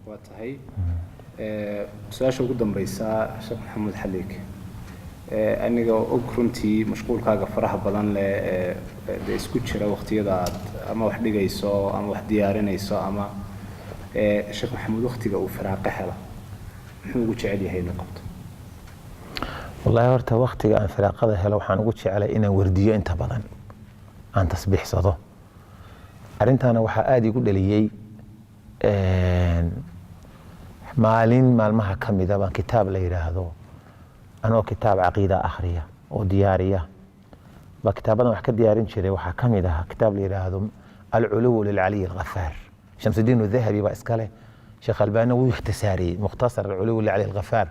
Waa tahay. Su-aasha ugu dambeysa, Sheekh Maxamuud Xaliik, aniga og runtii mashquulkaaga faraha badan leh ee dee isku jira waqtiyada aad ama wax dhigayso ama wax diyaarinayso ama Sheekh Maxamuud waqtiga uu firaaqo helo, muxuu ugu jecel yahay inuu qabto? Wallahi, horta waqtiga aan firaaqada helo waxaan ugu jecelay inaan wardiyo, inta badan aan tasbiixsado. Arrintaana waxaa aada igu dhaliyey, maalin maalmaha ka mida baan kitaab la yidhaahdo, anoo kitaab caqiida akhriya oo diyaariya baa, kitaabadan wax ka diyaarin jiray waxaa ka mid ahaa kitaab la yidhaahdo Alculuwu lilcaliy alghafaar. Shamsudiin Dahabi baa iskale. Sheekh Albaani wuu ikhtisaariyey, Mukhtasar Alculuwu lilcaliy alghafaar.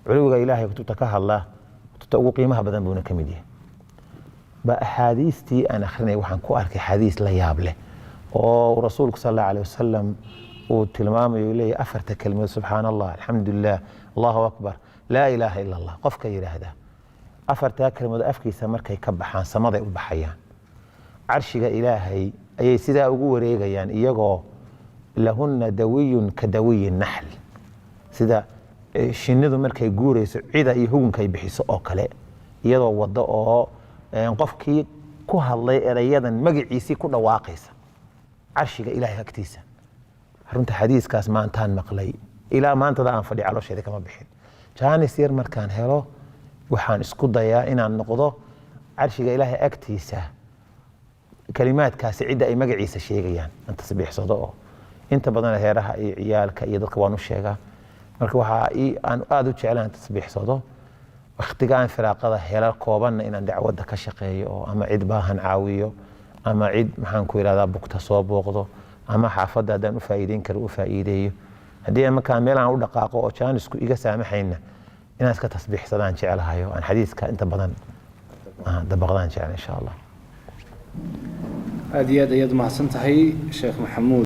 Culuwiga Ilaahay kutubta ka hadla, kutubta ugu qiimaha badan buuna ka mid yahay. Ba axaadiistii aan akhrinay waxaan ku arkay xadiis la yaab leh oo rasuulku sal Allahu alayh wasalam uu tilmaamayo, uu leeyahay afarta kelmadood, "Subxaana Allah, alxamdulilah, Allahu akbar, laa ilaaha ila Allah", qofka yidhaahda afartaa kelmadood afkiisa markay ka baxaan, samaday u baxayaan, carshiga Ilaahay ayay sidaa ugu wareegayaan, iyagoo lahunna dawiyun ka dawiyi naxl, sida shinnidu markay guurayso cida iyo hugunka ay bixiso oo kale, iyadoo wado oo qofkii ku hadlay erayadan magaciisii ku dhawaaqaysa carshiga Ilaahay agtiisa. Runta xadiiskaas maantaan maqlay ilaa maantada aan fadhi caloosheeda kama bixin. Jaanis yar markaan helo waxaan isku dayaa inaan noqdo carshiga Ilaahay agtiisa kalimaadkaasi cidda ay magaciisa sheegayaan aan tasbiixsado, oo inta badan heeraha iyo ciyaalka iyo dadka waan u sheegaa. Marka waxaa aan aada u jeclaan tasbiixsado wakhtigaan firaaqada hela koobanna, inaan dacwadda ka shaqeeyo oo ama cid baahan caawiyo, ama cid, maxaan ku yidhahdaa, bugta soo booqdo, ama xaafadda haddaan u faa'iideyn karo u faa'iideeyo. Haddii markaa meel aan u dhaqaaqo oo jaanisku iga saamaxayna, inaan iska tasbiixsadaan jeclahayo, aan xadiiska inta badan dabaqdaan jecla, insha Allah. Aada iyo aad ayaad umahadsan tahay, Sheekh Maxamuud.